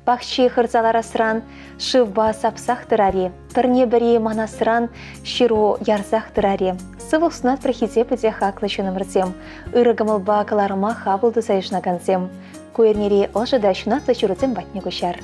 Пахчи хырса ларасран шывпа сапсах тӑрар-и, пӗрне-пӗри манасран ҫыру ярсах тӑрар-и. Сывлӑх сунатпӑр хисеплӗ те хаклӑ ҫыннӑмӑрсем, ырӑ кӑмӑлпа кӑларӑма хапӑл туса йышӑнакансем. Ку эрнери ӑшӑ та ҫунатлӑ ҫырусем патне куҫар.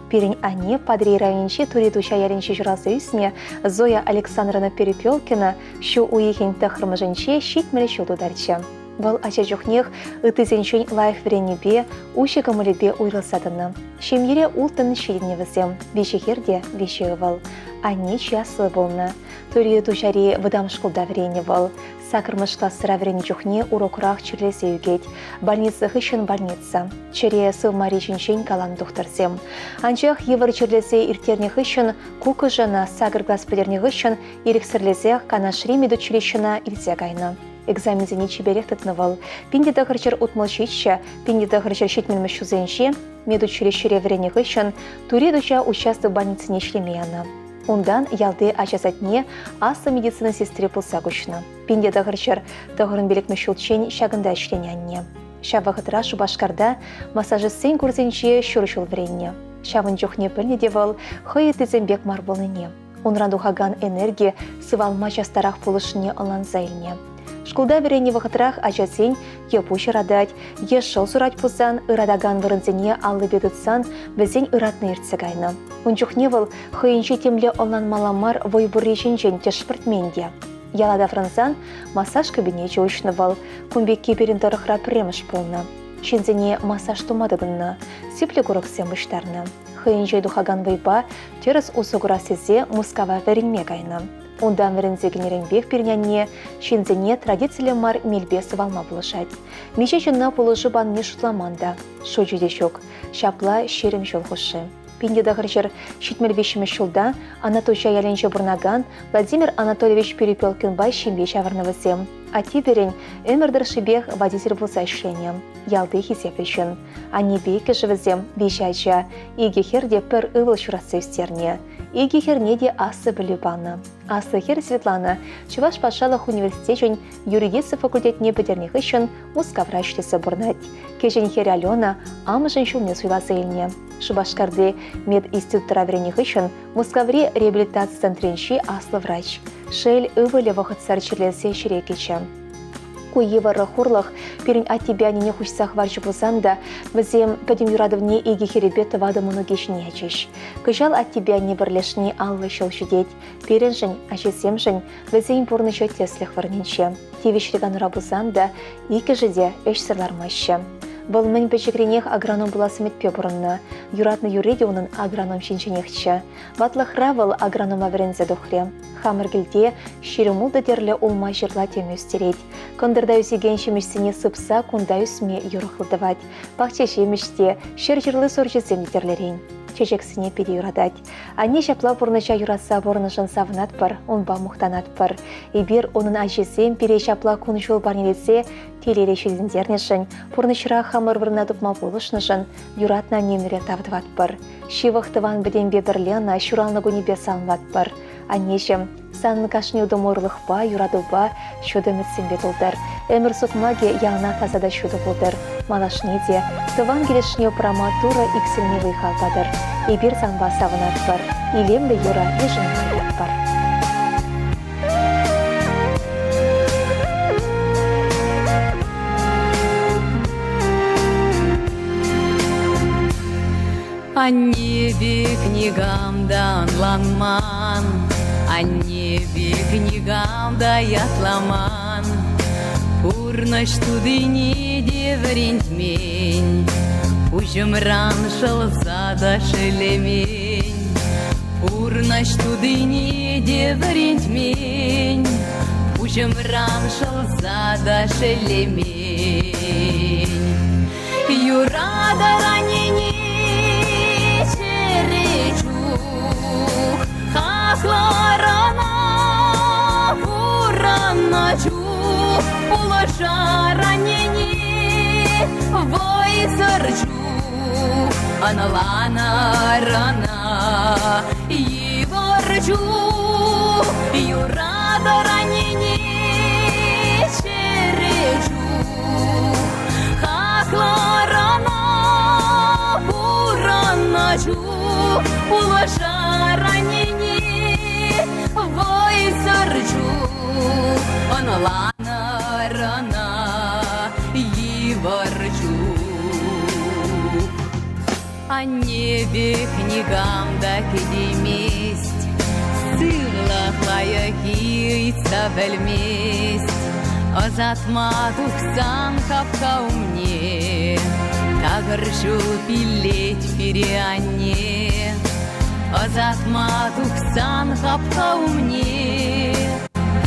Пирӗн анне Патӑрьел районӗнчи Тури Туҫа ялӗнче ҫуралса ӳснӗ Зоя Александровна Перепелкина ҫу уйӑхӗн тӑххӑрмӗшӗнче 70 ҫул тутарчӗ. Вӑл ача чухнех ыттисенчен лайӑх вӗреннипе, уҫӑ кӑмӑлӗпе уйрӑлса тӑнӑ. Ҫемьере улттӑн ҫитӗннӗ вӗсем, виҫӗ хӗр те виҫӗ ывӑл. Анне чи асли пулнӑ. Тури Туҫари вӑтам шкулта вӗреннӗ вӑл. Саккӑрмӗш класра вӗреннӗ чухне урокрах чирлесе ӳкет. Больница хыҫҫӑн больница. Чӗре сывмарри ҫинчен каланӑ тухтӑрсем. Анчах йывӑр чирлесе ирттернӗ хыҫҫӑн куккӑшӗ ӑна сакӑр класс пӗтернӗ хыҫҫӑн ирӗксӗрлесех Канашри медучилищӑна илсе кайнӑ. Экзаменсене чиперех тытнӑ вӑл. 1967, 1970 ҫулсенче медучилищӗре вӗреннӗ хыҫҫӑн Тури Туҫа участок больницине ӗҫлеме янӑ. Унтан ялти ача садне аслӑ медицина сестри пулса куҫнӑ. 1995 ҫулччен ҫакӑнта ӗҫленӗ анне. Ҫав вӑхӑтра Шупашкарта массажистсен курсӗнче ҫур ҫул вӗреннӗ. Ҫавӑн чухне пӗлнӗ те вӑл хӑй ыттисем пек мар пулнине. Унран тухакан энерги сывалма частарах пулӑшнине ӑнланса илнӗ. Шкулта вӗреннӗ вӑхӑтрах ачасен е пуҫ ыратать, е шӑл сурать пулсан ыратакан вырӑнсене аллипе тытсан вӗсен ыратни иртсе кайнӑ. Ун чухне вӑл хӑйӗнче темле ӑнланмалла мар вӑй пурри ҫинчен тӗшмӗртмен те. Яла таврӑнсан массаж кабинечӗ уҫнӑ вӑл. Кун пекки пирӗн тӑрӑхра пӗрремӗш пулнӑ. Ҫынсене массаж тума тытӑннӑ, сиплӗ курӑксем пуҫтарнӑ. Хӑйӗнчен тухакан вӑйпа тӗрӗс усӑ курас тесе Мускава вӗренме кайнӑ. Унтан вӗренсе кӗнӗренпех пирӗн анне ҫынсене традициллӗ мар мелпе сывалма пулӑшать. Миҫе ҫынна пулӑшу панине шутламан та, шучӗ те ҫук. Ҫапла 20 ҫул хушши. 1973 ҫулта Анатуҫа ялӗнче пурӑнакан Владимир Анатольевич Перепелкинпа ҫемье ҫавӑрнӑ вӗсем. Атте пирӗн ӗмӗр тӑршшӗпех водитель пулса ӗҫленӗ. Ялти хисеплӗ ҫын. Аннепе иккӗшӗ вӗсем виҫӗ ача, икӗ хӗр те пӗр ывӑл ҫуратса ӳстернӗ. Икӗ хӗрне те аслӑ пӗлӳ панӑ. Аслӑ хӗр Светлана Чӑваш патшалӑх университечӗн юридици факультетне пӗтернӗ хыҫҫӑн Мускавра ӗҫлесе пурӑнать. Кӗҫӗн хӗр Алена амӑшӗн ҫулне суйласа илнӗ. Шупашкарти мединститутра вӗреннӗ хыҫҫӑн Мускаври реабилитаци центрӗнчи аслӑ врач. Шел, ывӑлӗ вӑхӑтсӑр чирлесе ҫӗре кӗчӗ. Ку йывӑр хурлӑх пирӗн аттепе аннене хуҫса хӑварчӗ пулсан та, вӗсем пӗтӗм юратӑвне икӗ хӗрӗпе тӑватӑ мӑнукӗ ҫине ячӗҫ. Кӑҫал аттепе анне пӗрлешни 50 ҫул ҫитет. Пирӗншӗн, ачасемшӗн, вӗсен пурнӑҫӗ тӗслӗх вырӑнӗнче. Тивӗҫлӗ канура пулсан та иккӗшӗ те ӗҫсӗр лармаҫҫӗ. Вӑл мӗн пӗчӗкренех агроном пулас ӗмӗтпе пурӑннӑ. Юратнӑ юрри те унӑн агроном ҫинченехчӗ. Ватлӑхра вӑл агронома вӗренсе тухрӗ. Хамӑр килте 26 тӗрлӗ улма-ҫырла тӗмӗ ӳстерет. Кӑнтӑрта ӳсекен ҫимӗҫсене сыпса кунта ӳсме юрӑхлӑ тӑвать. Пахча ҫимӗҫ те, ҫӗр ҫырли сорчӗсем те тӗрлӗрен. Чечексене питӗ юратать. Анне ҫапла пурнӑҫа юратса пурӑннӑшӑн савӑнатпӑр, унпа мухтанатпӑр. Эпир унӑн ачисем пире ҫапла кун-ҫул парнелесе телейлӗ ҫитӗнтернӗшӗн, пурнӑҫра хамӑр вырӑна тупма пулӑшнӑшӑн юратнӑ аннемӗре тав тӑватпӑр. Ҫывӑх тӑван-пӗтенпе пӗрле ӑна ҫуралнӑ кунӗпе саламлатпӑр. Аннеҫӗм, санӑн кашни утӑм ырлӑхпа, юратупа, ҫутӑ ӗмӗтсемпе тултӑр. Ӗмӗр сукмакӗ яланах таса та ҫутӑ пултӑр. Малашне те тӑван килӗшне упрама Турӑ иксӗлми вӑй-хал патӑр. Эпир санпа савӑнатпӑр, илемлӗ юрӑ йышӑнма ыйтатпӑр. Анне пек никам та ӑнланман, Анне пек никам та ятламан. Пурнӑҫ тутине те вӗрентмен, Пуҫӑмран шӑлса та шеллемен. Пурнӑҫ тутине те вӗрентмен, Пуҫӑмран шӑлса та шеллемен. Юратӑр аннене чӗре чух, Хаклӑр ӑна пурӑннӑ чух, Пулӑшар аннене вӑйсӑр чух, Ӑнланӑр ӑна йывӑр чух, Юратӑр аннене чӗре чух. Хаклӑр ӑна пурӑннӑ. чух пулӑшар аннене, вӑйсӑр чух ӑнланӑр ӑна йывӑр чух. Анне пек никам та кӗтеймест, сывлӑх лайӑххи ыйтса пӗлмест. Ӑсатма тухсан хапха умне такӑр ҫул пиллет пире анне. Ӑсатма тухсан хапха умне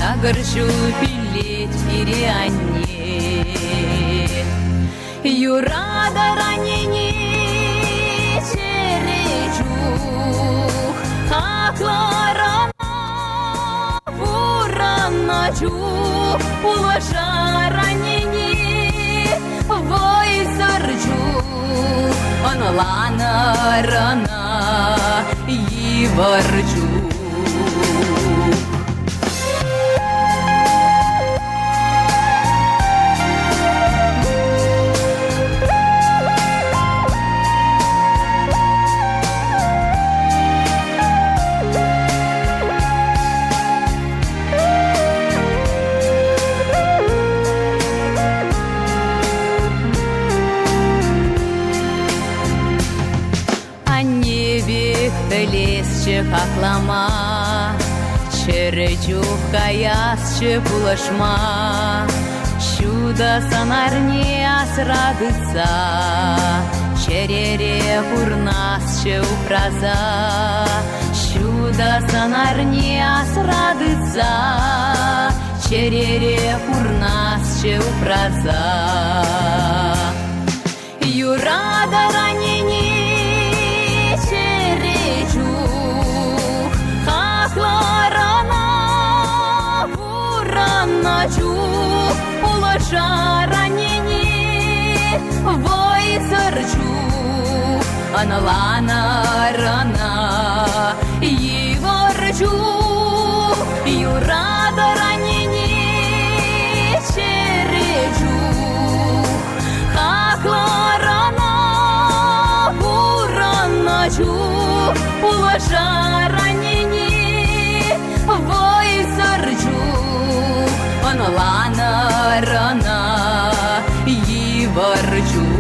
такӑр ҫул пиллет пире анне. Юратӑр аннене чӗре чух, хаклӑр ӑна пурӑннӑ чух, пулӑшар аннене вӑйсӑр чух, ӑнланӑр ӑна йывӑр чух. Анне пек пӗлесчӗ хаклама, Чӗрӗ чух каясчӗ пулӑшма. Ҫутӑ сӑнарне асра тытса, Чӗрере пурнасчӗ упраса. Ҫутӑ сӑнарне асра тытса, Чӗрере пурнасчӗ упраса. Юратӑр аннене чӗре чух, хаклӑр ӑна пурӑннӑ чух, пулӑшар аннене вӑйсӑр чух, ӑнланӑр ӑна йывӑр чух, юратӑр аннене чӗре чух. Хаклӑр ӑна пурӑннӑ чух, пулӑшар аннене вӑйсӑр чух, ӑнланӑр ӑна йывӑр чух.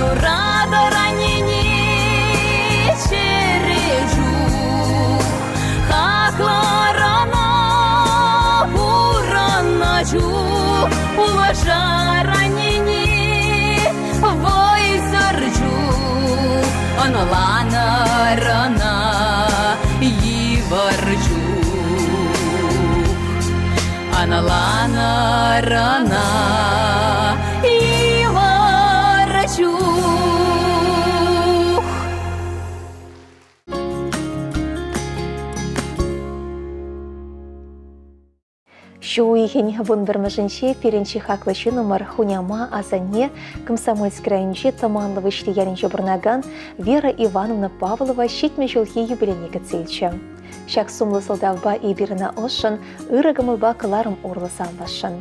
Юратӑр аннене чӗре чух, хаклӑр ӑна пурӑннӑ чух, пулӑшар аннене вӑйсӑр чух, ӑнланӑр ӑна йывӑр чух. Ӑнланӑр ӑна йывӑр чух. Ҫу уйӑхӗн 11-мӗшӗнче пирӗн чи хаклӑ ҫыннӑмӑр хуняма асанне Комсомольски районӗнчи Тӑманлӑ Выҫли ялӗнче пурӑнакан Вера Ивановна Павлова 70 ҫулхи юбилейне кӗтсе илчӗ. Ҫак сумлӑ сӑлтавпа эпир ӑна ӑшшӑн, ырӑ кӑмӑлпа кӑларӑм урлӑ саламласшӑн.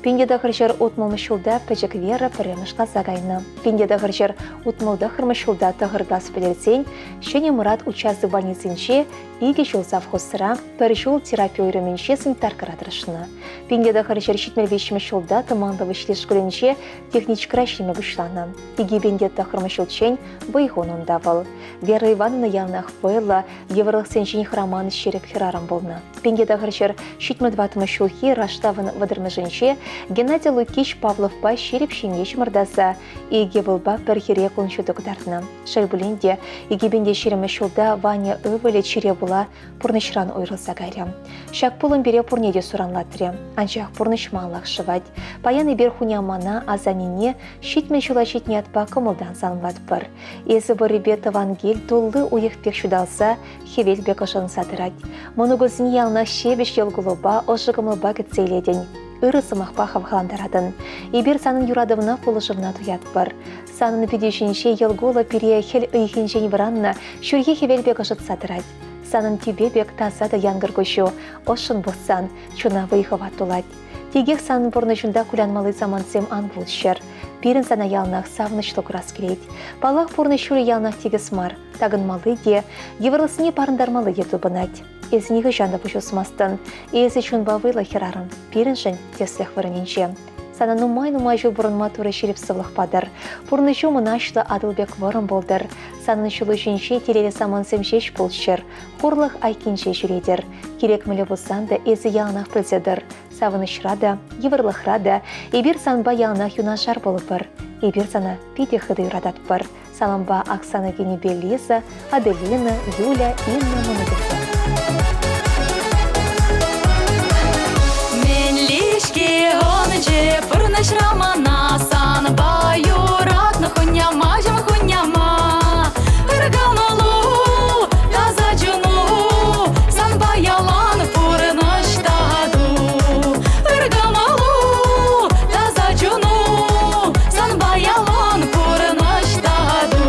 1960 ҫулта пӗчӗк Вера пӗрремӗш класа кайнӑ. 1969 ҫулта тӑхӑр класс пӗтерсен Ҫӗнӗ Мӑрат участок больницинче икӗ ҫул совхозра, пӗр ҫул терапи уйрӑмӗнче санитаркӑра тӑрӑшнӑ. 1973 ҫулта Тӑманлӑ Выҫли шкулӗнче техничкӑра ӗҫлеме пуҫланӑ. 2009 ҫулччен вӑй хунӑ унта вӑл. Вера Ивановна яланах вӑйлӑ, йывӑрлӑхсенчен хӑраман ҫирӗп хӗрарӑм пулнӑ. 1974 ҫулхи раштавӑн вӑтӑрмӗшӗнче Геннадий Лукич Павловпа ҫирӗп ҫемье чӑмӑртаса икӗ ывӑлпа пӗр хӗре кун ҫути кӑтартнӑ. Шел пулин те, 2020 ҫулта Ваня ывӑлӗ чире пула пурнӑҫран уйрӑлса кайрӗ. Ҫак пулӑм пире пурне те суранлатрӗ. Анчах пурнӑҫ маллах шӑвать. Паян эпир хунямана, асаннене 70 ҫула ҫитнӗ ятпа кӑмӑлтан саламлатпӑр. Эсӗ вӑррипе тӑван кил тулли уйӑх пек ҫуталса, хӗвел пек ӑшӑнса. тӑрать. Мӑнукусене яланах ҫепӗҫ йӑл кулӑпа, ӑшӑ кӑмӑлпа кӗтсе илетӗн. Ырӑ сӑмахпа хавхалантаратӑн. Эпир санӑн юратӑвна, пулӑшӑвна туятпӑр. Санӑн питӳ ҫинче йӑл кулӑ пире хӗл ыйхинчен вӑраннӑ ҫурхи хӗвел пек ӑшӑтса тӑрать. Санӑн тӳпе пек таса та янкӑр куҫу ӑшшӑн пӑхсан чуна вӑй-хӑват тулать. Текех санӑн пурнӑҫунта кулянмалли самантсем ан пулччӑр. Пирӗн сана яланах савӑнӑҫлӑ курас килет. Паллах, пурнӑҫ ҫулӗ яланах тикӗс мар. Такӑнмалли те, йывӑрлӑхсене парӑнтармалли те тупӑнать. Эсӗ нихӑҫан та пуҫ усмастӑн. Эсӗ чунпа вӑйлӑ хӗрарӑм, пирӗншӗн тӗслӗх вырӑнӗнче. Сана нумай-нумай ҫул пурӑнма Турӑ ҫирӗп сывлӑх патӑр. Пурнӑҫу мӑнаҫлӑ Атӑл пек вӑрӑм пултӑр. Санӑн ҫулу ҫинче телейлӗ самантсем ҫеҫ пулччӑр. Хурлӑх айккинче ҫӳретӗр. Кирек мӗнле пулсан та эсӗ яланах пӗлсе тӑр. Савӑнӑҫра та, йывӑрлӑхра та эпир санпа яланах юнашар пулӑпӑр. Эпир сана питӗ хытӑ юрататпӑр. Салампа Оксана кинӗпе Лиза, Аделина, Юля, Инна мӑнукӗсем. Мӗнле-ҫке ӑнчӗ пурнӑҫра мана санпа юратнӑ хунямаҫӑм хуняма. Ыр кӑмӑлу, таса чуну, санпа ялан пурӑнӑҫ тату. Ыр кӑмӑлу, таса чуну, санпа ялан пурӑнӑҫ тату.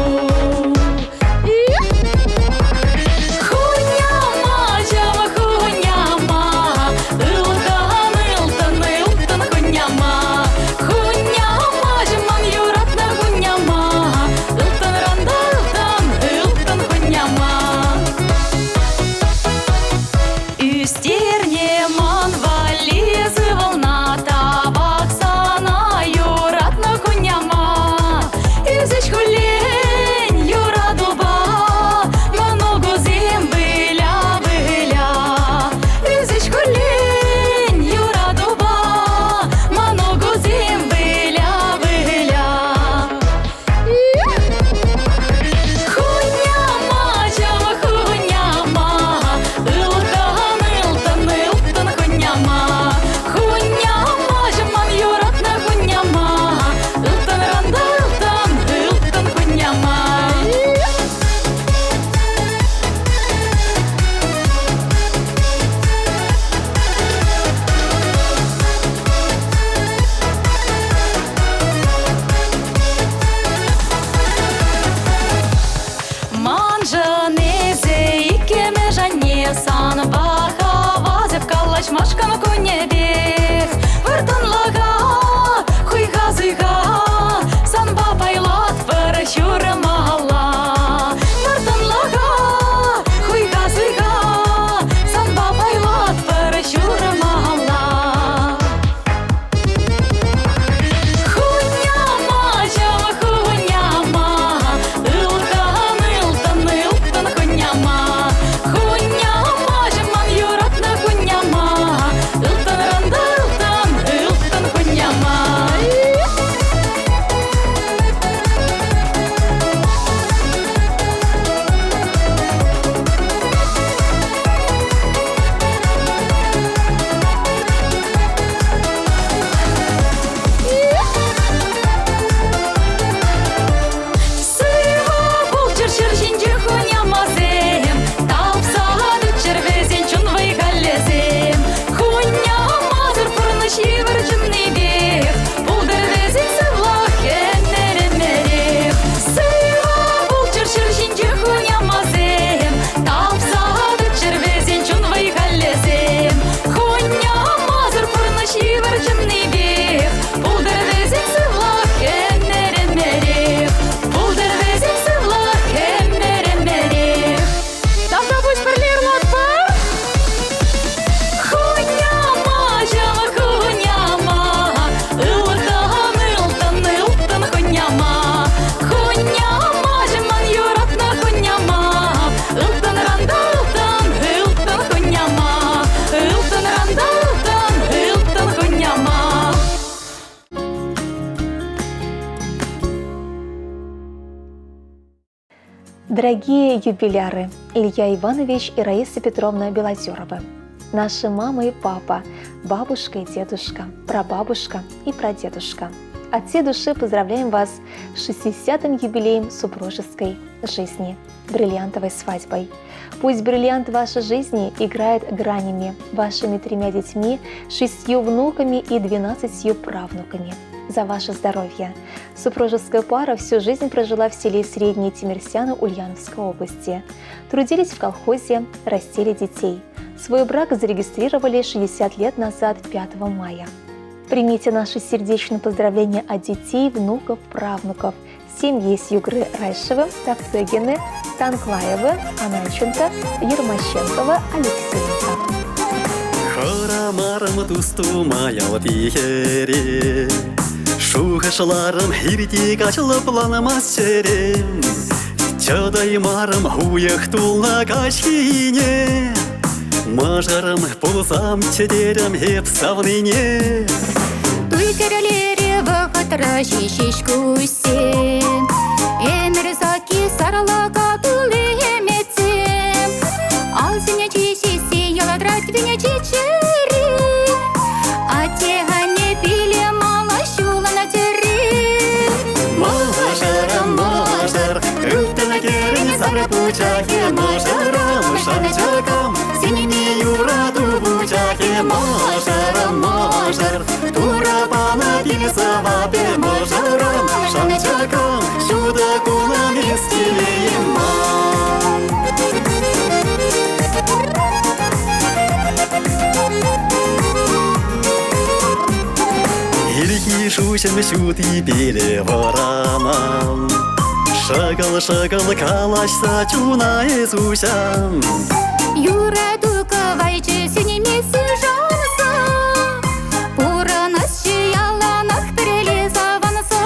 Хуняма, хуняма, ылтӑн, ылтӑн, ылтӑн хуняма. Хуняма, ман юратнӑ хуняма, ылтӑнран та ылтӑн, ылтӑн хуняма. Ӳстерне ман валли сывӑлна табак сана юратнӑ хуняма. Ӳсӗҫ хуллен юратупа мӑнукусем выля-выля. Ӳсӗҫ хуллен юратупа мӑнукусем выля-выля. Хуняма, хуняма, ылтӑн, ылтӑн, ылтӑн хуняма. Хуняма, ман юратнӑ хуняма, ылтӑнран та ылтӑн, ылтӑн хуняма. Маншӑн эсӗ иккӗмӗш анне, санпа хавасӑп калаҫмашкӑн кунӗпех. Вӑрттӑнлӑха, хуйха-суйха, санпа пайлатпӑр ҫурмалла. Вӑрттӑнлӑха, хуйха-суйха, санпа пайлатпӑр ҫурмалла. Хуняма, хуняма, ылтӑн, ылтӑн, ылтӑн хуняма. Хуняма, ман юратнӑ хуняма, ылтӑнран та ылтӑн, ылтӑн хуняма. Сывӑ пулччӑр ҫӗр ҫинче хунямасем, тапса тӑччӑр вӗсен чун вӑй-халӗсем. Хунямасӑр пурнӑҫ йывӑр чӑннипех, пултӑр вӗсен сывлӑх ӗмӗр-ӗмӗрех. Сывӑ пулччӑр ҫӗр ҫинче хунямасем, тапса тӑччӑр вӗсен чун вӑй-халӗсем. Хунямасӑр пурнӑҫ йывӑр чӑннипех, пултӑр вӗсен сывлӑх ӗмӗр-ӗмӗрех. Пултӑр вӗсен сывлӑх ӗмӗр-ӗмӗрех. Тавтапуҫ пӗрле ырлатпӑр. Хуняма, хуняма, ылтӑн, ылтӑн, ылтӑн хуняма. Хуняма, ман юратнӑ хуняма, ылтӑнран та ылтӑн, ылтӑн хуняма, ылтӑнран та ылтӑн, ылтӑн хуняма. Дорогие юбиляры Илья Иванович и Раиса Петровна Белозеровы, наши мама и папа, бабушка и дедушка, прабабушка и прадедушка. От всей души поздравляем вас с 60-м юбилеем супружеской жизни, бриллиантовой свадьбой. Пусть бриллиант вашей жизни играет гранями, вашими тремя детьми, шестью внуками и 12 правнуками. За ваше здоровье! Супружеская пара всю жизнь прожила в селе Средние Тимирсяны Ульяновской области. Трудились в колхозе, растили детей. Свой брак зарегистрировали 60 лет назад, 5 мая. Примите наши сердечные поздравления от детей, внуков, правнуков, семьи с Югры Райшевы, Тавтыгины, Танклаевы, Ананченко, Ермощенкова, Алексеенко. Хӑрамарӑм тус-тума ялти хӗре, Шухӑшларӑм хирти каҫ лӑпланмасть чӗрем. Чӑтаймарӑм уйӑх тулнӑ каҫхине, Мӑшӑрӑм пулсамччӗ терӗм эп савнине. Туй кӗрлерӗ вӑхӑтра ҫеҫ куҫсем, Ӗмӗр сакки сарлака тулли ӗмӗтсем. Алсене чиҫесси ялатрать венече чӗри. Атте-анне пиле мала ҫулана тӗрри. Мӑшӑрӑм, мӑшӑр, ылтӑн кӗрен сар пучахӗ, мӑшӑрӑм, шанчӑкӑм, синми юрату вучахӗ, мӑшӑрӑм, мӑшӑр, Турӑ панӑ пил сӑвапӗ, мӑшӑрӑм, шанчӑкӑм, ҫутӑ кунӑм эс телейӗм ман. Ирхи шуҫӑм ҫутипеле вӑранам, Шӑкӑл-шӑкӑл калаҫса чуна эс уҫан. Юрату кӑвайчӗ сӳнмессе шанса, Пурӑнасчӗ яланах пӗрле савӑнса.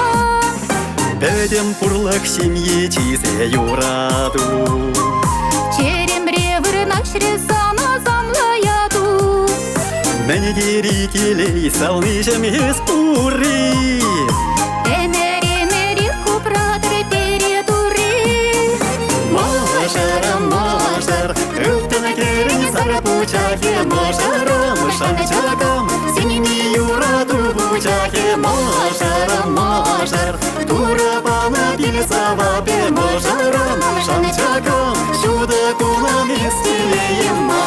Пӗтӗм пурлӑх ҫемье чысӗ юрату. Черемре вырнаҫрӗ сан асамлӑ яту. Мӗн тери телей савниҫӗм эс пурри. Ӗмӗр-ӗмӗрех упратӑр пире Турри. Мӑшӑрӑм, мӑшӑр, ылтӑн кӗрен сар пучахӗ, мӑшӑрӑм, шанчӑкӑм, сӳнми юрату вучахӗ, мӑшӑрӑм, мӑшӑр, Турӑ панӑ пил сӑвапӗ, мӑшӑрӑм, шанчӑкӑм, ҫутӑ кунӑм эс телейӗм ман.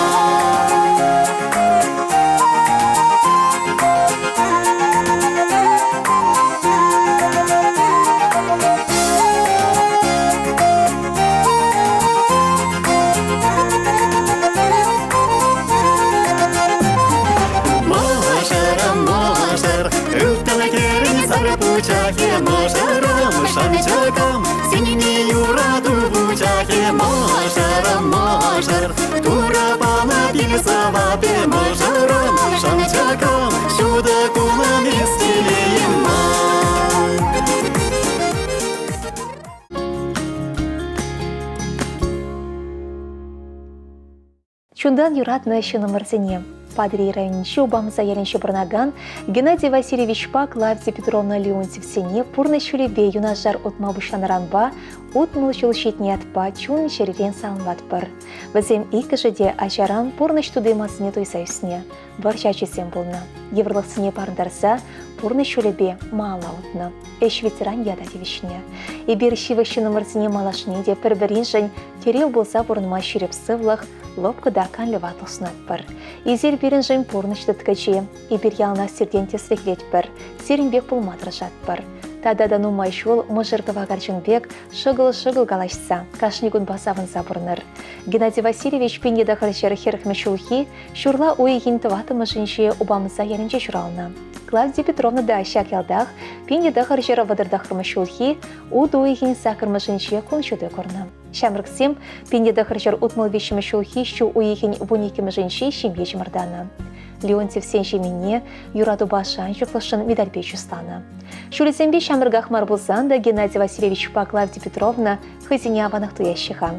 Мӑшӑрӑм, мӑшӑр, ылтӑн кӗрен сар пучахӗ, мӑшӑрӑм, шанчӑкӑм, сӳнми юрату вучахӗ, мӑшӑрӑм, мӑшӑр, Турӑ панӑ пил сӑвапӗ, мӑшӑрӑм, шанчӑкӑм, ҫутӑ кунӑм эс телейӗм ман. Чунтан юратнӑ ҫыннӑмӑрсене Патӑрьел районӗнчи Упамса ялӗнче пурӑнакан Геннадий Васильевичпа Клавдия Петровна Леонтьевсене пурнӑҫ ҫулӗпе юнашар утма пуҫланӑранпа 60 ҫул ҫитнӗ ятпа чун-чӗререн саламлатпӑр. Вӗсем иккӗшӗ те ачаран пурнӑҫ тути-масине туйса ӳснӗ, вӑрҫӑ ачисем пулнӑ. Йывӑрлӑхсене парӑнтарса пурнӑҫ ҫулӗпе малалла утнӑ. Ӗҫ ветеран ята тивӗҫнӗ. Эпир ҫывӑх ҫыннӑмӑрсене малашне те пӗр-пӗриншӗн тӗрев пулса пурӑнма ҫирӗп сывлӑх, лӑпкӑ та канлӗ ватлӑх сунатпӑр. Эсир пирӗншӗн пурнӑҫ тыткӑчи. Эпир яланах сиртен тӗслӗх илетпӗр, сирӗн пек пулма тӑрӑшатпӑр. Тата та нумай ҫул мӑшӑр кӑвакарчӑн пек шӑкӑл-шӑкӑл калаҫса, кашни кунпа савӑнса пурӑнӑр. Геннадий Васильевич 1940 ҫулхи ҫурла уйӑхӗн тӑваттӑмӗшӗнче Упамса ялӗнче ҫуралнӑ. Клавдия Петровна та ҫак ялтах 1939 ҫулхи утӑ уйӑхӗн саккӑрмӗшӗнче кун ҫути курнӑ. Ҫамрӑксем 1963 ҫулхи ҫу уйӑхӗн вуниккӗмӗшӗнче ҫемье чӑмӑртанӑ. Леонтьевсен ҫемйине юратупа шанчӑклӑшӑн медальпе чысланӑ. Ҫулӗсемпе ҫамрӑках мар пулсан та Геннадий Васильевичпа Клавдия Петровна хӑйсене аванах туяҫҫӗ-ха.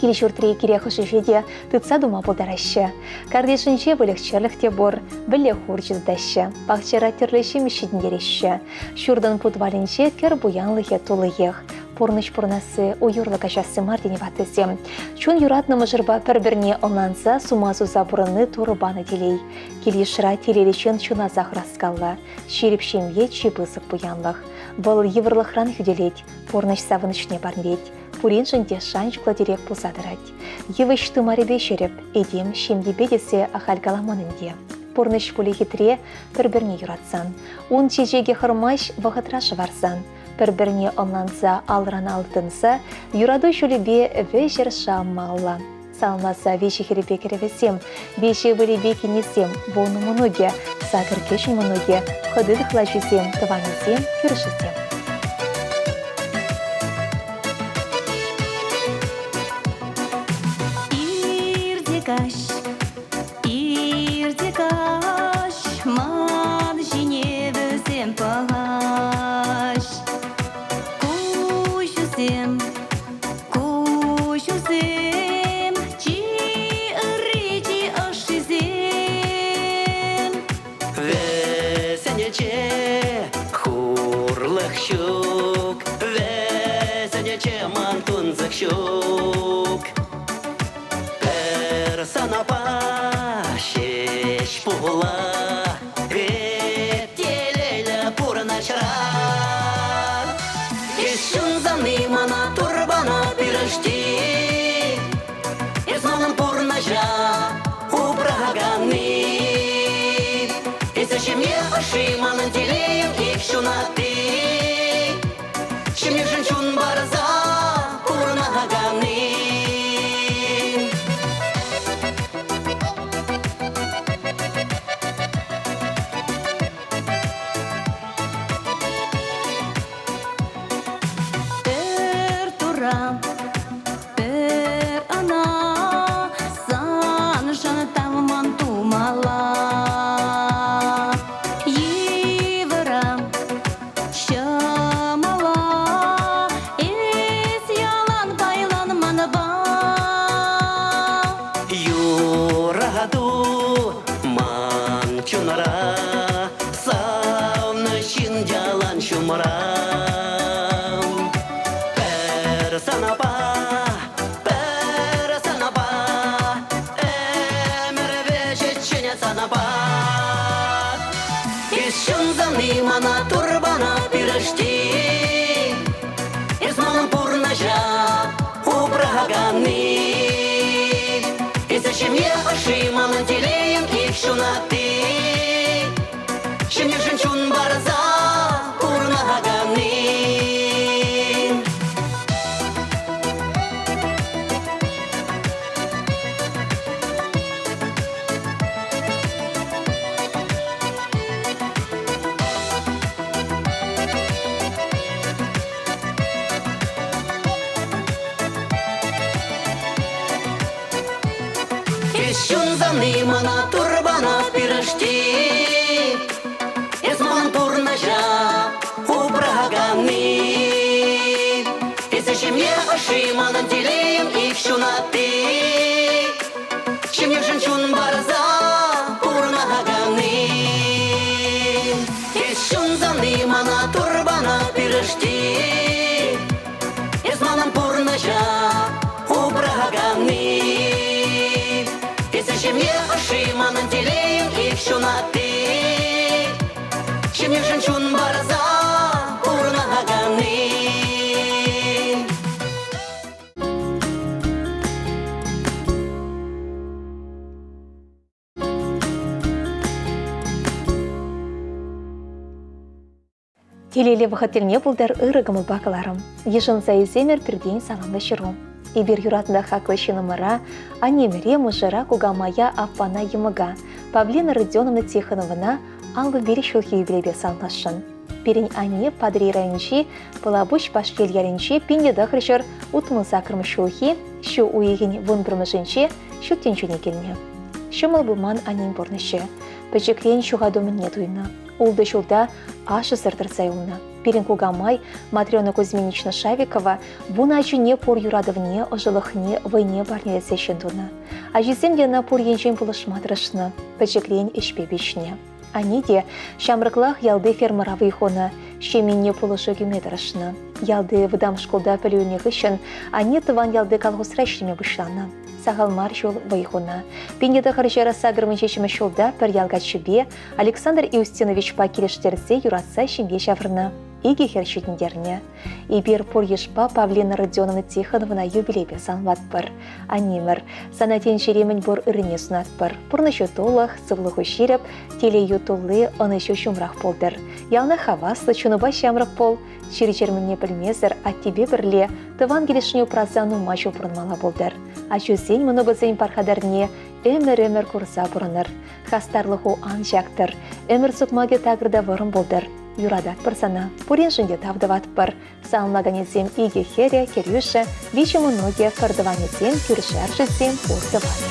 Кил-ҫуртри кирек хӑш ӗҫе те тытса тума пултараҫҫӗ. Картишӗнче выльӑх-чӗрлӗх те пур, вӗлле хурчӗ тытаҫҫӗ, пахчара тӗрлӗ ҫимӗҫ ҫитӗнтереҫҫӗ. Ҫуртӑн путвалӗнче кӗр пуянлӑхӗ туллиех. Пурнӑҫ пурӑнасси уй урлӑ каҫасси мар тенӗ ваттисем. Чун юратнӑ мӑшӑрпа пӗр-пӗрне ӑнланса сума суса пурӑнни Турӑ панӑ телей. Кил-йышра телейлӗ ҫын чунасах ӑраскаллӑ. Ҫирӗп ҫемье чи пысӑк пуянлӑх. Вӑл йывӑрлӑхран хӳтӗлет, пурнӑҫ савӑнӑҫне парнелет, пуриншӗн те шанчӑклӑ тӗрек пулса тӑрать. Йывӑҫ тымарӗпе ҫирӗп, этем ҫемйипе тесе ахаль каламан ӗнтӗ. Пурнӑҫ пулӗ хитре, пӗр-пӗрне юратсан. Ун чечекӗ хӑрмасть вӑхӑтра шӑварсан. Пӗр-пӗрне ӑнланса алран ал тытӑнса юрату ҫулӗпе вӗҫӗр шаммалла. Саламласа виҫӗ хӗрӗпе кӗрӗвӗсем, виҫӗ ывӑлӗпе кинӗсем, вунӑ мӑнукӗ, сакӑр кӗҫӗн мӑнукӗ, хӑти тӑхлачисем, тӑванӗсем, кӳршисем. Ир те каҫ, ир те каҫ, ман ҫине вӗсем пӑхаҫ. Куҫусем, куҫусем, чи ырри, чи ӑшшисем. Вӗсенче хурлӑх ҫук, вӗсенче ман тунсӑх ҫук. Пӗр санапа ҫеҫ пула эп телейлӗ пурӑнӑҫра. Эс ҫунсани мана турбана пирӗшти, Эс манӑн пурнӑҫа упраканни. Эсӗ ҫемье ӑшши манӑн телейӗм ик ҫунатти. Ҫемьешӗн чун парса пурӑнаканни. Пӗр тура, пӗр ӑна саншӑн тавман тумалла. Йывӑра, ҫӑмӑла эс ялан пайлан манпа. Юрату ман чунра, савнӑ ҫын ялан ҫумра. Пӗр санапа, пӗр санапа, ӗмӗр вӗҫӗччен санапа. Эс ҫунсани мана турбана пирӗшти, Эс манӑн пурнӑҫа упраканни. Эсӗ ҫемье ӑшши манӑн телейӗм ик ҫунатти. Ҫемьешӗн чун парса пурӑнаканни. Эс ҫунсани мана турбана пирӗшти, Эс ман пурнӑҫа упраканни. Эсӗ ҫемье ӑшши манӑн телейӗм ик ҫунатти. Ҫемьешӗн чун парса пурӑнаканни. Эс ҫунсани мана турбана пирӗшти, Эс манӑн пурнӑҫа упраканни. Эсӗ ҫемье ӑшши манӑн телейӗм ик ҫунатти. Ҫемьешӗн чун парса пурӑнаканни. Телейлӗ вӑхӑт тӗлне пултӑр ырӑ кӑмӑлпа кӑларӑм. Йышӑнса илсемӗр пиртен саламлӑ ҫыру. Эпир юратнӑ хаклӑ ҫыннӑмӑра, аннемӗре, мӑшӑра, кукамая, аппана, йӑмӑка, Павлина Родионовна Тихоновӑна 55 ҫулхи юбилейпе саламласшӑн. Пирӗн анне Патӑрьел районӗнчи Пӑлапуҫ Пашьел ялӗнчи 1968 ҫулхи ҫу уйӑхӗн 11-мӗшӗнче ҫут тӗнчене килнӗ. Ҫӑмӑл пулман аннен пурнӑҫӗ. Пӗчӗкрен ҫухату мӗнне туйнӑ. Ултӑ ҫулта ашшӗсӗр тӑрса юлнӑ. Пирӗн кукамай Матрена Кузьминична Шавикова вун ачине пур юратӑвне, ӑшӑлӑхне, вӑйне парнелесе ҫын тунӑ. Ачисем те ӑна пур енчен пулӑшма тӑрӑшнӑ, пӗчӗкрен ӗҫпе пиҫнӗ. Анне те ҫамрӑклах ялти фермӑра вӑй хунӑ, ҫемйине пулӑшу кӳме тӑрӑшнӑ. Ялти вӑтам шкулта пӗлӳ илнӗ хыҫҫӑн анне тӑван ялти колхозра ӗҫлеме пуҫланӑ. Сахал мар ҫул вӑй хунӑ. 1987 ҫулта пӗр ял каччипе Александр Иустиновичпа килӗштерсе юратса ҫемье ҫавӑрнӑ. Икӗ хӗр ҫитӗнтернӗ. Эпир пур йышпа Павлина Родионовна Тихоновна юбилейпе саламлатпӑр. Аннемӗр, сана тӗнчери мӗнпур ыррине сунатпӑр. Пурнӑҫу тулӑх, сывлӑху ҫирӗп, телейӳ тулли, ӑнӑҫу ҫумрах пултӑр. Яланах хаваслӑ, чунупа ҫамрӑк пул. Чир-чӗр-мӗнне пӗлмесӗр аттепе пӗрле тӑван килӗшне упраса нумай ҫул пурӑнмалла пултӑр. Ачусен, мӑнукусен пархатарне ӗмӗр-ӗмӗр курса пурӑнӑр. Хастарлӑху ан чактӑр. Ӗмӗр сукмакӗ такӑр та вӑрӑм пултӑр. Юрататпӑр сана, пуриншӗн те тав тӑватпӑр. Саламлаканӗсем икӗ хӗрӗ, кӗрӳшӗ, виҫӗ мӑнукӗ, пӗр тӑванӗсем, кӳршӗ-аршисем, пур тӑванӗ.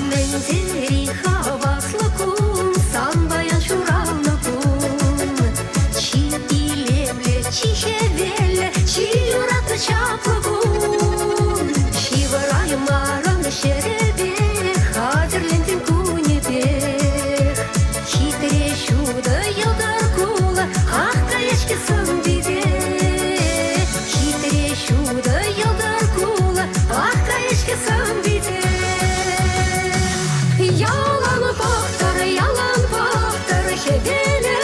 Мӗн тери хаваслӑ кун, сан паян ҫуралнӑ кун. Чи илемлӗ, чи хӗвеллӗ, чи юратнӑ чаплӑ кун. Ҫывӑраймарӑн ҫӗрӗпех, хатӗрлентӗн кунӗпех. Хитре ҫутӑ йӑлтӑр кулӑ, ах каяҫкӗ сӑн-пите. Хитре ҫутӑ йӑлтӑр кулӑ, ах каяҫкӗ сӑн-пите. Ялан пӑхтӑр, ялан пӑхтӑр хӗвелӗ.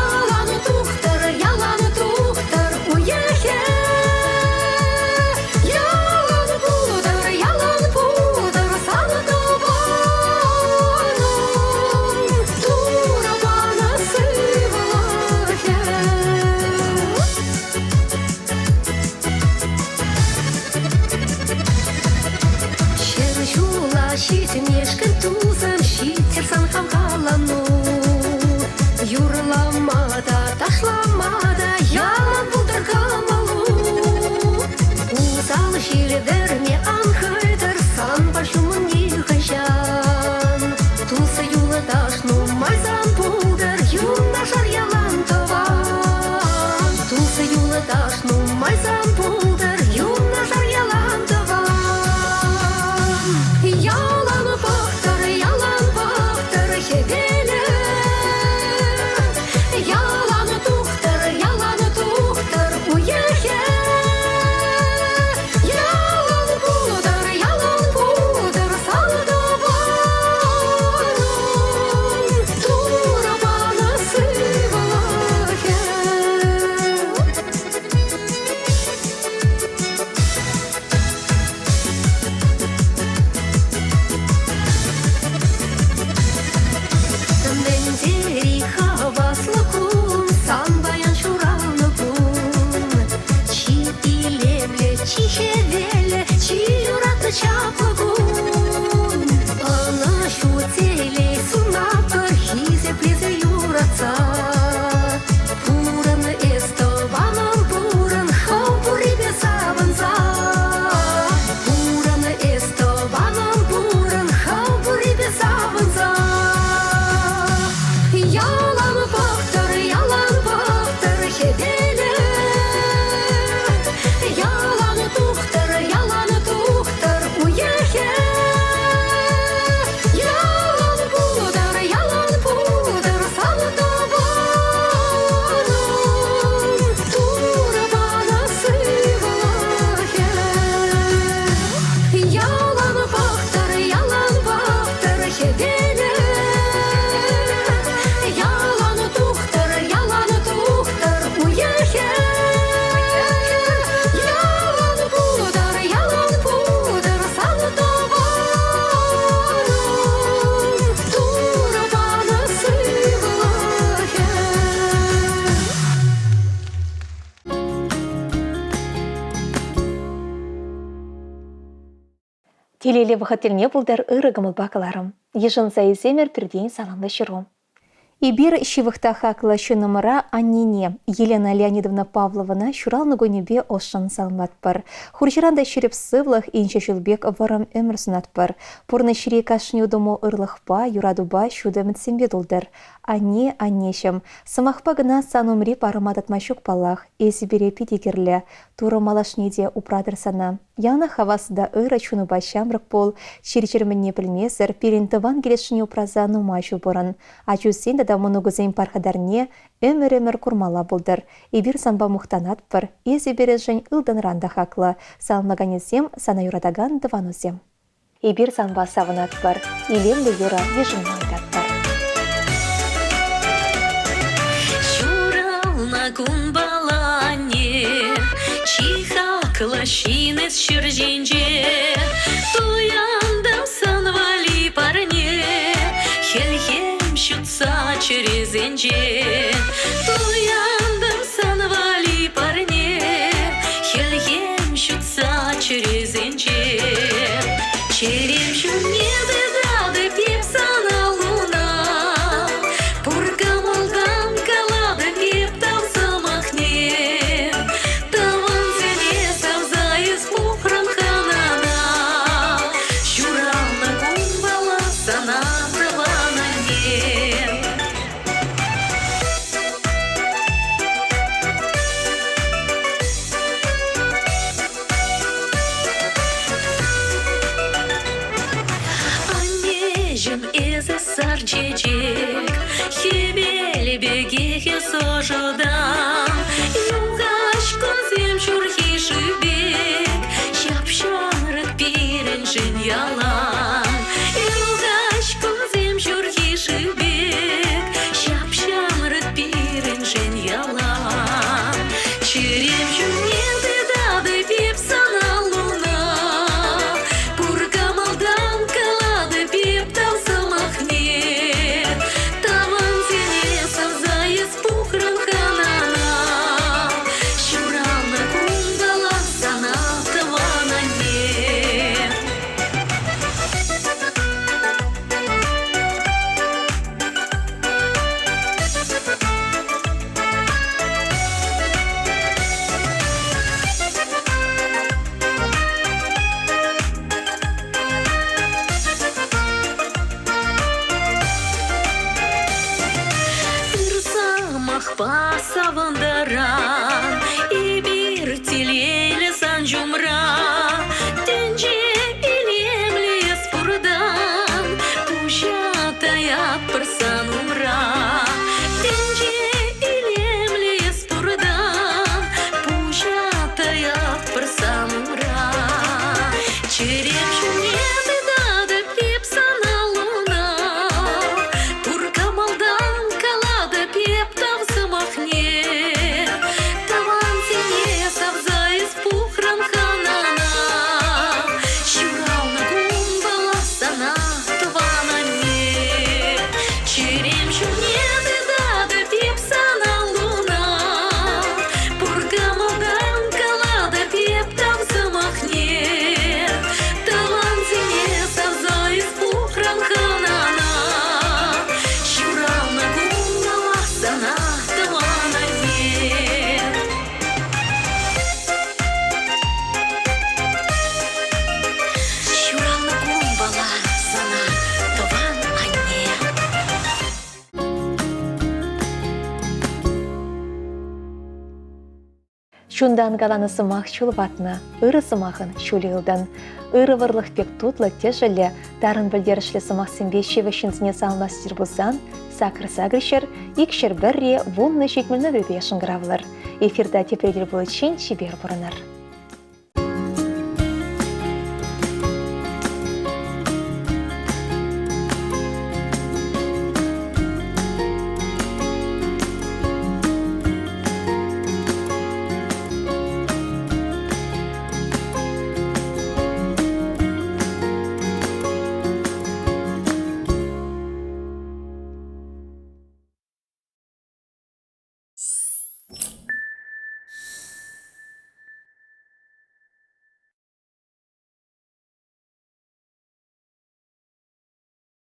Ялан тухтӑр, ялан тухтӑр уйӑхӗ. Ялан пултӑр, ялан пултӑр сан тӑванӑм, Турӑ панӑ сывлӑхӗ. Ҫӗр ҫула ҫитмешкӗн тусӑм ҫиттӗр сан хавхалану. Юрлама та, ташлама та ялан пултӑр кӑмӑлу. Усал ҫил вӗрме ан хӑйтӑр санпа ҫумӑн нихӑҫан. Тус-юлташ нумай сан пултӑр, юнашар ялан тӑван. Тус-юлташ нумай сан пултӑр, юнашар ялан тӑван. Ялан пӑхтӑр, ялан пӑхтӑр хӗвелӗ. Ялан тухтӑр, ялан тухтӑр уйӑхӗ. Ялан пултӑр, ялан пултӑр сан тӑванӑм, Турӑ панӑ сывлӑхӗ. Мӗн тери хаваслӑ кун, сан паян ҫуралнӑ кун. Чи илемлӗ, чи хӗвеллӗ, чи юратнӑ чаплӑ кун. Ӑнӑҫу, телей сунатпӑр хисеплесе юратса. Пурӑн эс, тӑванӑм, пурӑн, хӑв пуррипе савӑнса. Пурӑн эс, тӑванӑм, пурӑн, хӑв пуррипе савӑнса. Ялан пӑхтӑр, ялан пӑхтӑр хӗвелӗ. Ялан тухтӑр, ялан тухтӑр уйӑхӗ. Ялан пултӑр, ялан пултӑр сан тӑванӑм, Турӑ панӑ сывлӑхӗ. Ялан пӑхтӑр, ялан пӑхтӑр хӗвелӗ. Ялан тухтӑр, ялан тухтӑр уйӑхӗ. Ялан пултӑр, ялан пултӑр сан тӑванӑм, Турӑ панӑ сывлӑхӗ. Телейлӗ вӑхӑт тӗлне пултӑр ырӑ кӑмӑлпа кӑларӑм. Йышӑнса илсемӗр пиртен саламлӑ ҫыру. Эпир ҫывӑх та хаклӑ ҫыннӑмӑра аннене, Елена Леонидовна Павловӑна ҫуралнӑ кунӗпе ӑшшӑн саламлатпӑр. Хурҫӑран та ҫирӗп сывлӑх, инҫе ҫул пек вӑрӑм ӗмӗр сунатпӑр. Пурнӑҫри кашни утӑму ырлӑхпа, юратупа, ҫутӑ ӗмӗтсемпе тултӑр. Анне, аннеҫӗм, сӑмахпа кӑна сан умри парӑма татма ҫук паллах. Эсӗ пире питӗ кирлӗ. Турӑ малашне те упратӑр сана. Яланах хавас та ырӑ чунупа ҫамрӑк пул, чир-чӗр мӗнне пӗлмесӗр пирӗн тӑван килӗшне упраса нумай ҫул пурӑн. Ачусен тата мӑнукусен пархатарне ӗмӗр-ӗмӗр курмалла пултӑр. Эпир санпа мухтанатпӑр, эсӗ пирӗншӗн ылтӑнран та хаклӑ. Саламлаканӗсем сана юратакан тӑванусем. Эпир санпа савӑнатпӑр, илемлӗ юрӑ йышӑнма ыйтатпӑр. Ҫуралнӑ кунпала анне, чи хаклӑ ҫын эс ҫӗр ҫинче. Туянтӑм сан валли парне, хӗлхем ҫутса чӗресенче. Туянтӑм сан валли парне, хӗлхем ҫутса чӗресенче. Чӗрем ҫумне тытатӑп эп сана луна, пур кӑмӑлтан калатӑп эп тав сӑмахне. Тӑвансене савса эс пухрӑн хӑнана, ҫуралнӑ кунпала сана тӑван анне. Аннеҫӗм, эсӗ сар чечек, хӗвел пекех эс ӑшӑтан. Юхаҫ кунсем ҫурхи шыв пек, ҫап-ҫамрӑк пирӗншӗн ялан. Юхаҫ кунсем ҫурхи шыв пек, ҫап-ҫамрӑк пирӗншӗн ялан. Чӗрем ҫумне тытатӑп эп сана луна, пур кӑмӑлтан калатӑп эп тав сӑмахне. Тӑвансене савса эс пухрӑм хӑнана, ҫуралнӑ кунпала сана тӑван анне. Ырсамахпа савӑнтаран эпир телейлӗ сан ҫумра. Тӗнче илемлӗ эс пуртан, пуҫа таятпӑр сан умра. Тӗнче илемлӗ эс пуртан, пуҫа таятпӑр сан умра. Чӗрем ҫумне тытатӑп эп сана луна, пур кӑмӑлтан калатӑп эп тав сӑмахне. Тӑвансене савса эс пухрӑн хӑнана, ҫуралнӑ кунпала сана, тӑван анне. Чӗрем ҫумне тытатӑп эп сана луна, пур кӑмӑлтан калатӑп эп тав сӑмахне. Тӑвансене савса эс пухрӑн хӑнана, ҫуралнӑ кунпала сана, тӑван анне. Ҫуралнӑ кунпала сана, тӑван анне. Чунтан каланӑ сӑмах чул ватнӑ, ырӑ сӑмахӑн ҫулӗ ылтӑн. Ырӑ вӑрлӑх пек тутлӑ, тӗшӗллӗ, тарӑн пӗлтерӗшлӗ сӑмахсемпе ҫывӑх ҫынсене саламлас пулсан сакӑр 8 201 10 70 шӑнкӑравлӑр. Эфирта тепре тӗл пуличчен чипер пурӑнӑр.